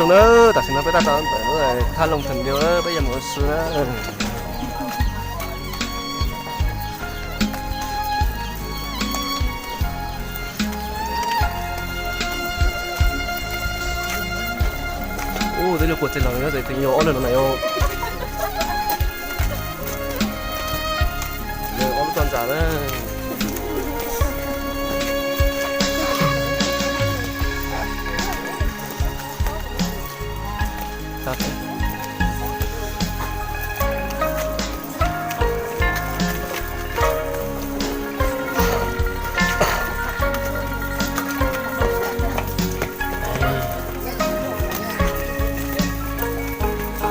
Na, tam sim no peb tab tom ntawm lub thaj Loos Theem Diaus na, peb yuav mus ua si na. Ub, twb lub puas txij los nyob txawm twb yog ob leeg no na yom. Ob lub toj ntxas na. Tab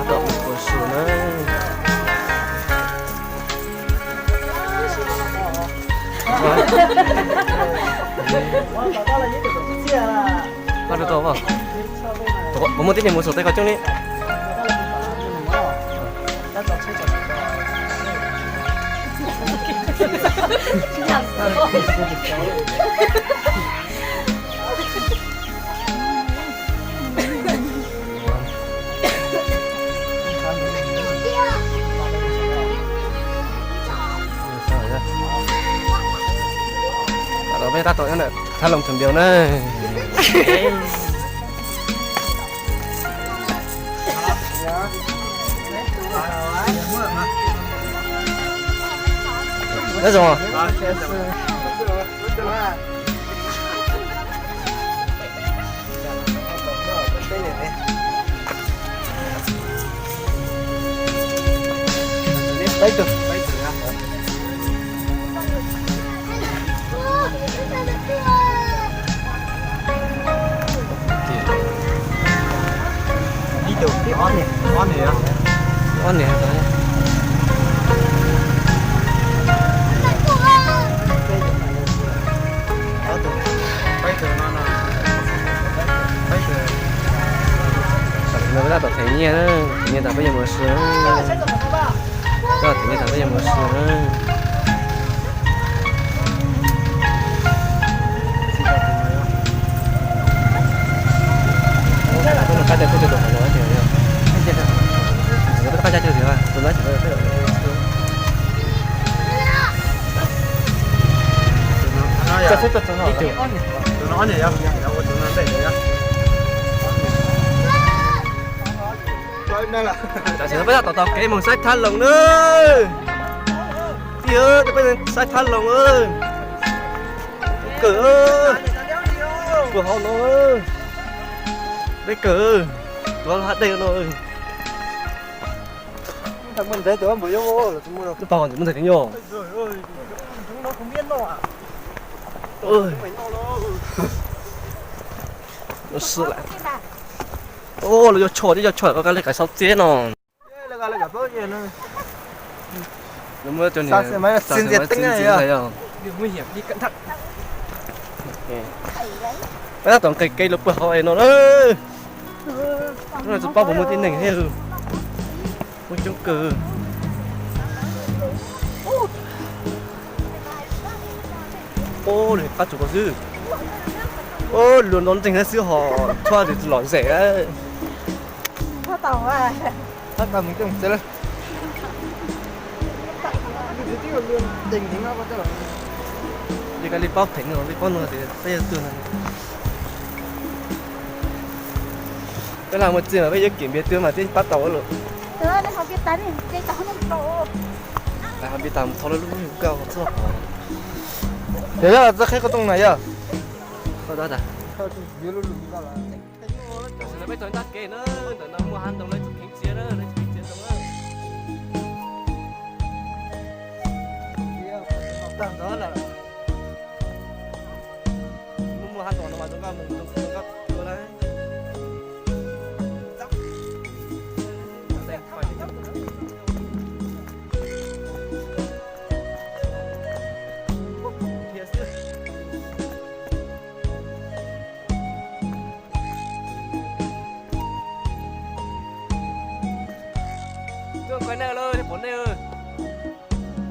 tom ua si na. Pab rau tau, kuv muaj tib neeg mus saum tej ko coob li. Peb tab tom nyob ntawm thaj Loos Theem Diaus na. Nyob zoo. Ob niam, ob niam. Tam sim no peb tab tom them nyiaj na, them nyiaj tas peb yuav mus ua si. Tab tom them nyiaj tas peb yuav mus ua si na. Tam sim no peb tab tom taug kev mus saib thaj Loos na. Tij, peb saib thaj Loos. Kawg, puag hauv no. Peb kawg, tuav hav dej no. Lub pag ntawm muaj ntxhais tias yog. Lawv yog tsho thiab, yog tsho koj kav liam kav xauv txiab no. Peb tab tom nqis kev los puag hauv no na. Tsis paub puas muaj tib neeg thiab. Muaj coob kawg. Ub, lawv qab tsuas ko xwb. Ub, luag nto ntseeg thiab xwb ho, tshuav tsis lom zem. Li koj li paub pheej no, li paub no tias peb yog twg no. Peb lam mus txij mas peb yuav kim npias twg mas twb pab tau lawm. Ho npias tas mus thov lub lub koj txog. Yog txoj qheb qhov tooj na yog. Tam sim no peb tau ntaj kev na, ntawm no muaj hav ntoo lawv tsis kheev txiav na, lawv tsis kheev txiav ntoo na. Tag ntawd lawm. Muaj hav ntoo no mas zoo nkauj, zoo nkauj kawg na. Tuaj nqaij nej lawm, pom nej.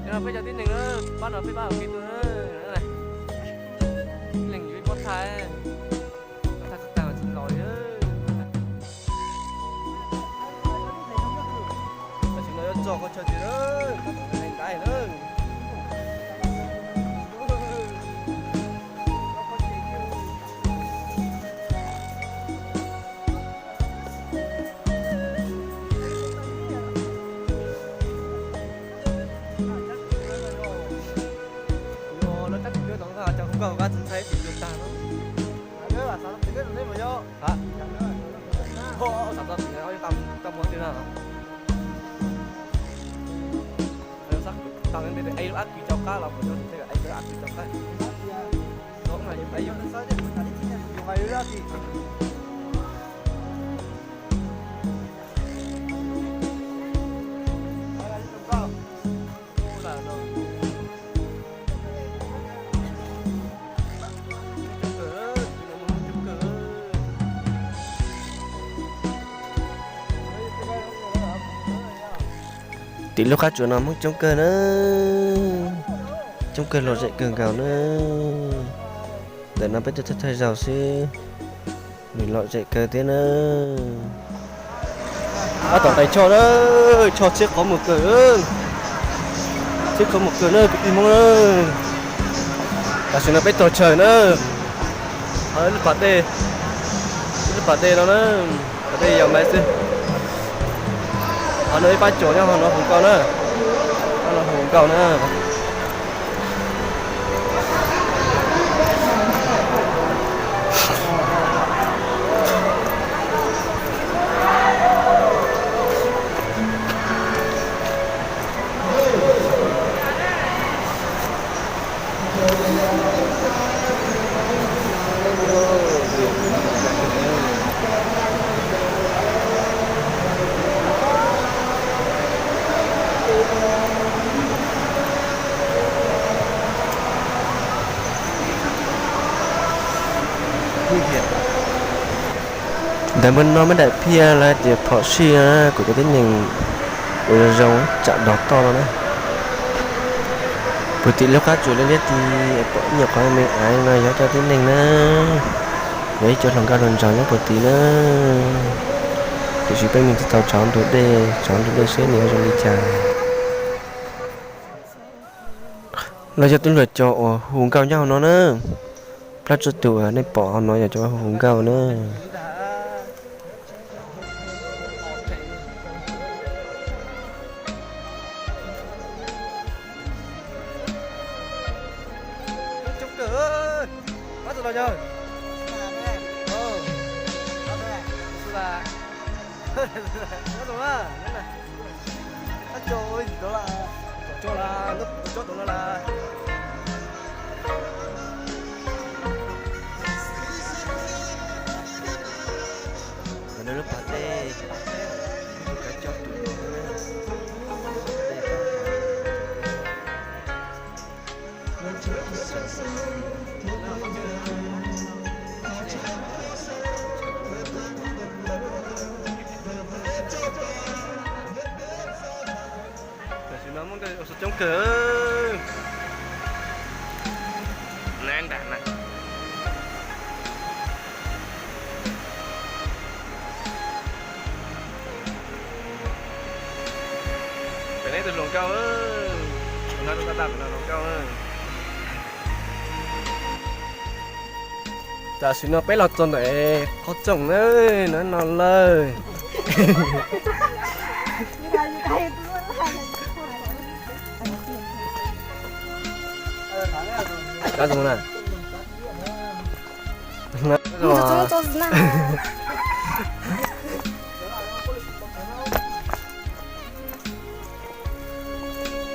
Cov no peb cov tib neeg na, pab no peb pab ua ke tuaj na. Leej yuav ib pob thaij, thaij tsis tag tsis los li. Txog qhov chaw tiag, qhov tom hais ntais na. Lawv tab tom cov hu nkauj hu nkauj tsis ntshai tus tag no. Xav txog tim no tau muaj twg na. Tau ntej es lub ab kis rau qab los puas yog ntej es lub ab kis rau qab. Tim lub qab tsuas no Hmoob coob kawg na, coob kawg lom zem kawg nkaus na. Ntawm no peb tuaj thawj thawj zaug xwb, nws lom zem kawg thiab na. Ab tom qes choj na, choj txhiab qhov muag kawg, txhiab qhov muag kawg na kwv tij Hmoob na. Tam sim no peb tog chaw na, ho lub pas dej, lub pas dej no na, pas dej yog mas xwb. Ho no ib pab cos nyob ho no hu nkauj na, ho no hu nkauj na. Ntawm npawg no muab daim phiaj los hais tias phom sij no na, kuv cov tib neeg uas zoo zoo tsam dog toj no na. Puag tim lub qab tsuas liab liab tid pom ib nyuag qhov me me no yog cov tib neeg na, yog ib co hluas nkauj hluas nraug nyob puag tid na. Tiam sis peb mus tsis tau tshov ntug dej, tshov ntug dej seb nws yuav zoo li cas. Los yog tub hluas cos uas hu nkauj nyob hauv no na. Plab tsuj tus uas nej pom hauv no yog cov hu nkauj na. Lub pas dej, lub kav coj tus. Tam sim no muaj nkauj coob kawg na nram na. Pem neb tus hluas nkauj, no tab tab pem no hluas nkauj. Tam sim no peb los txog ntawm qhov tsoom na, no no lawm.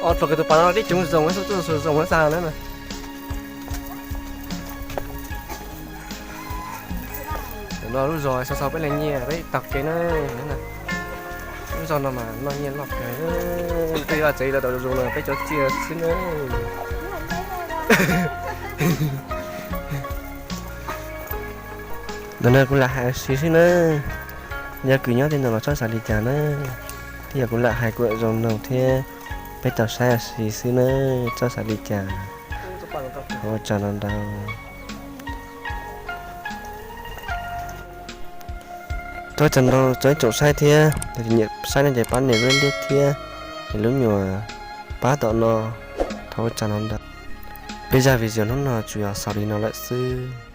Os, thaum kawg tus pas no tib coob zoo, zoo xav na. No lub zos xaus xaus peb leej nyiaj peb taug kev na. Lub zos no mas noj nyiaj loj kawg, twb yuav txev tau zoo no peb cov tsiaj xwb na. Ntawm no kuv lam hais ua si xwb na, yog kws nyob tej no los txhob xav li cas na, thiab yog kuv lam hais kuj zoo no thiab, peb tau saib ua si xwb na, txhob xav li cas. Ua tsaug ntau ntau. Txhob tsaug ntau txog ib tsoom saib thiab, yog tias nyiam saib no ces pab nias lub liab thiab es lub nyuam pab tom no. Thov ua tsaug no ntau. Peb zaj video hnub no tsuas yog xaus li no lawm xwb.